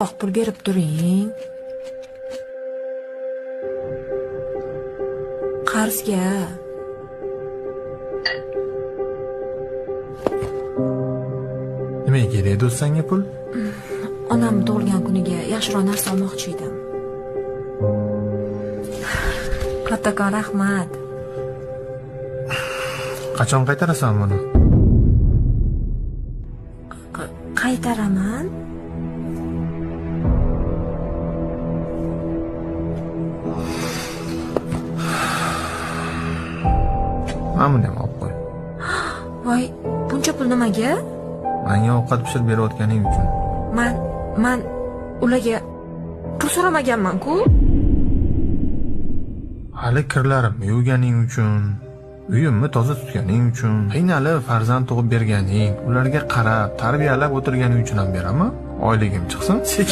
Pul berib turing. Qarzga. Nimaga kerak edi o'zi sanga pul? Onam tug'ilgan kuniga yaxshiroq narsa olmoqchi edim. Kattakon rahmat. Qachon qaytarasan buni? Qaytaraman. Mana buni ham olib qo'y. Voy, buncha pul nimaga? Manga ovqat pishirib berayotganing uchun. Man ularga pul so'ramaganman-ku. Hali kirlarimni yuvganing uchun, uyimni toza tutganing uchun, qiynalib farzand tug'ib berganing, ularga qarab, tarbiyalab o'tirganing uchun ham beraman. Oyligim chiqsin, sekin.